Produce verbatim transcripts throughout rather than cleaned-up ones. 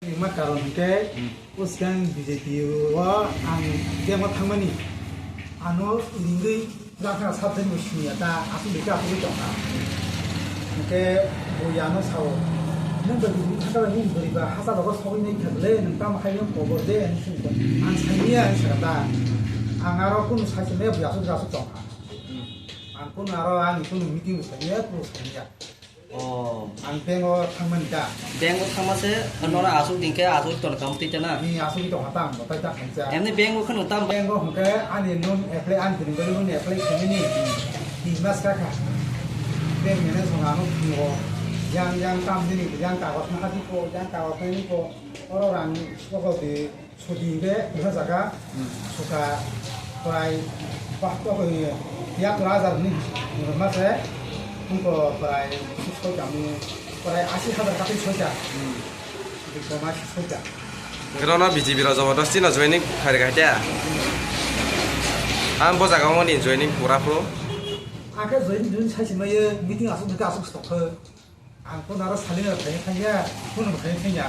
Hwnma karon hwnkhe, hmm, o swkang B J P o ang jemo thangmani, ano ringwi rakha subject bo siniya ta, aswk bai khe aswk bai tongkha. Hwnkhe bo ano sao, "Nwng bai bini thangkha bai nini bwrwi ba hachal rogo sogwi nai kha bwle, nwng tamo khai nwng kobor de," hinwi songkha. Ang saimanya hinwi sakha ta, ang aro kunu sai se maya bo aswk aswk tongkha. Hmm. Ang kunu aro ani kunu meeting bo saimanya, kunu saimanya. Oh. Ang bank o thangmani da. Bank o thangma se, hmm, nono aswk din khe aswk ton kam twi tana. Ni aswk tong hatang bo tai ta khaisa. Emni bank o kheno tam. Bank o hwnkhe ani loan apply, ani bini loan apply khaimani. Ni mas ka kha. Bank manager song ano thingo. Yang yang tam dini yang kagos na hadi ko, yang kagos na ni ko. Oro rang soko di. Sudi hingke bwsa jaga, hmm, suka prai bah to ko ya tura hajar ni mase, hingko prai soita ni prai ashi hajar kati soita. Hmm. Di koma ashi soita. Grono B J P rok jobodosti no joining khairi khaite. Ang bo jaga mani joining pura phuru. Akhe joining dun sai simai meeting asuk dika asuk stokho. Ang phone aro salina thangya thangya, phone thangya thangya.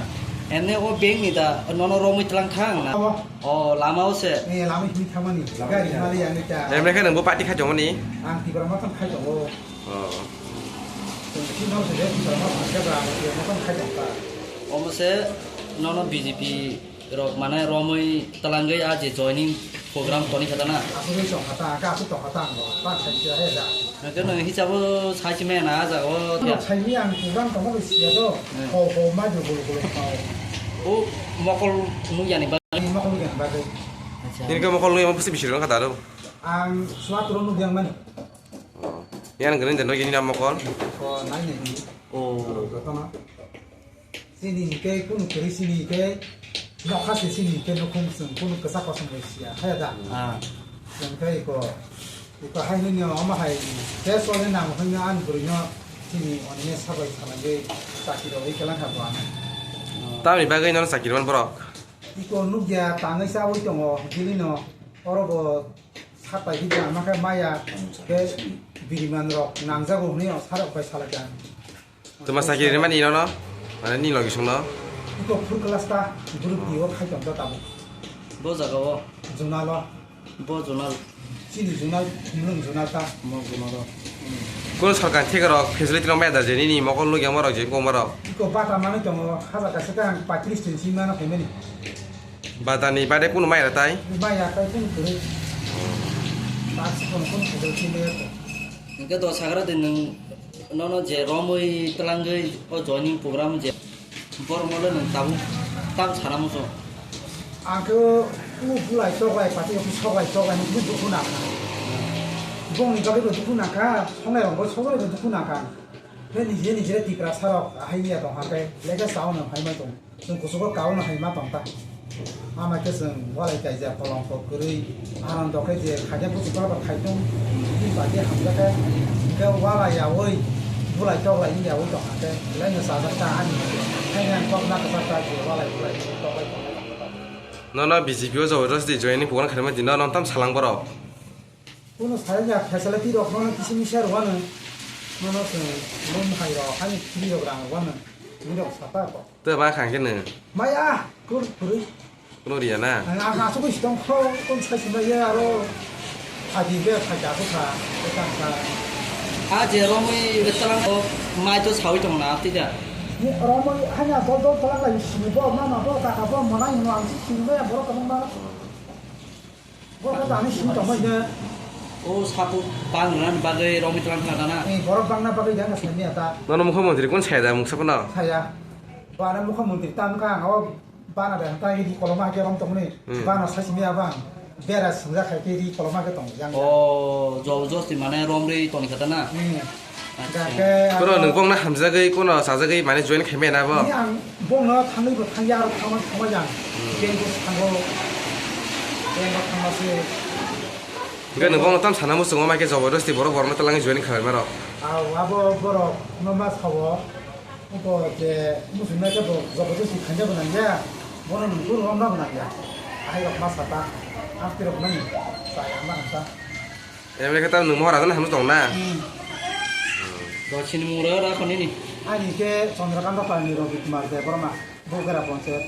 Ene o bank ni da, nono romwi tlang thang na? Abo. O, lama o se. Eh, lama himwi thangmani, gari himali yang ta. Emre khe nang bo party khai tongmani? Ang Tipra Motha khai tongo. Oh. Tong si no se Tipra Motha khai ba, Tipra Motha khai tong ta. Omo se nono B J P rok mane romwi twlangwi a je joining program toni kha ta na? Asugwi tong kha ta, ka asuk tong kha ta ang bo, ta khai sia he da. Hwnkhe nwng hisabo sai se maya na a jaga o. Ano sai ni ang program tong kha sia do. Hmm. Ho ho ma jo bolo bolo khao. O mokol nukya ni bagwi. Ani mokol nukya ni bagwi. Acha. Nini khe mokol nukya bwswk bisi rwng kha ta ro? Ang suat ro nukya mani. Oh. Yang gini dan nukya ni mokol. Ko nai ni. Oh. Jotono. Chini hingke kunu kwrwi, chini hingke nokha se, chini hingke nukhung chwng kunu kwchak kosom bai siya, haya da? Ah. Chwng khe iko, iko hai nini omo hai tei choli nang hwnwi ani bwrwino chini onine sabai salaiwi chakirogwi kelang kha bo ano. Tamni bagwi nono chakirman borok? Iko nukya tangwi chawi tongo, bini no oro bo sapai hidi ang makhe maya tei biriman rok nangjago hwnwi sarok bai salai kha. Tuma sakiri mani nono? Mane ni logi songno? Ito full class ta group D o khai tong ta tamo. Bo jaga o? Zonal o. Bo zonal. Chini zonal, Khumlwng zonal ta. Mo zonal o. Kono sarkar thik rok facility rok maya da je nini mokol nukya morok je koma rok. Iko bata manwi tongo, hajar kaisa ta ang patris tin si mano phaimani. Bata ni bade kono maya tai? Maya tai kono kwrwi. Patris kono kono facility maya. Hingke do sagra de nwng nono je romwi twlangwi o joining program je borok no le nwng tabuk tam sana muchung. Ang khe o bulai choklai pati o soklai choklai ni dukhu nang kha. Bongni bagwi bo dukhu nang kha, songnai rok bo soklai bo dukhu nang kha. Khe nije nije Tiprasa rok hai ya tong kha khe lekha sao no hai ma tong. Chwng kuchugo kauna hai ma tong ta. Ama khe chwng walai kaijak kolom kok kwrwi, aron dok khe je khaide buchuk kola ba khai tong, bini bagwi hamjak khe, hingkhe walai yaui, bulai toklai wng yaui tong kha khe, belai no chajak ta ani. Haini ang kok na kwchak ta je walai bulai toklai tong kha. Nono B J P o jobodosti joining program khaima di, nono tam salang borok. Kuno sai ya facility rok no kisi misa rwano. Nono se loan hai rok, hani free rok rang rwano. Ni rok sapa ko. Te ba khang khe nw. Maya, kur kuri. Kuno riya na. Ang asuk is tong kho, kon sai sima ye aro. Adi be phaja ko kha, ko kha kha. A je romwi talang ko mai to sawi tong na, ti da. Ni romwi hanya dol dol talang lai sini bo, mama bo, kaka bo, monai hino ang si sini bo ya borok kabang ma. Borok bo ani sini tongbai de. O sapu bang rwna bagwi romwi tlang tlang na. Eh, borok bangna bagwi de ang sani ata. Nono mukha montri kun saya da muksa kono? Saya. Bana mukha montri tam ka ang o bana de ta ri koloma ke rom tongni. Hmm. Bana sasi mi abang. Bera sinja khai ke ri koloma ke tong yang. O, jol josti mane romri toni kata na. Hmm. Acha. Kono nwng bongno hamjagwi, kono chajagwi, mane join khaimaya na bo? Ni ang bongno thangwi bo thangya, aro thangma thangma yang. Hmm. Bank o thango, bank o thangma se. Hingke nwng bongno tam sana muchungo, mai khe jobodosti borok borokno twlangwi join khlaima rok. Aw, abo borok no ma sao, abo je muchungma khe bo jobodosti khaina bo nangya, bono nwng phuru romna bo nangya. Ahai rok ma sata, amtwi rok nani, chaya ma nangta. Emre khe tam nwng mohor ajan hamno tong na? Hmm. Dochini mura ra khoni ni. Ani khe Chandrakanta Palni Ravi Kumar Debbarma. Bogora ponchayat.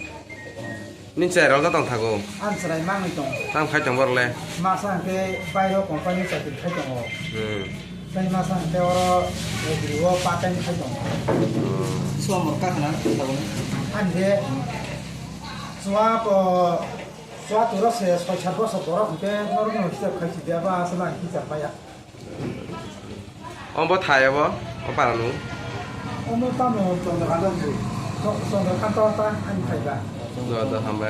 Nini chwrai rok tong thago. Ang chwrai mangwi tong. Tam khai tong borok le. Masa hwnkhe bairo company chakri khai tongo. Hmm. Tei masa hwnkhe oro agri o part time khai tongo. Hmm. Swamor kakhana thago. Ang je chua po, chua turo se soi sat bosor borok hwnkhe norokno hisab khai si dia ba aswk na hisab maya. Omo thai obo, o para nung. Omo tamo Chandrakanta se. Cho-, Chandrakanta ta ani thai ba. Do, do, hambai.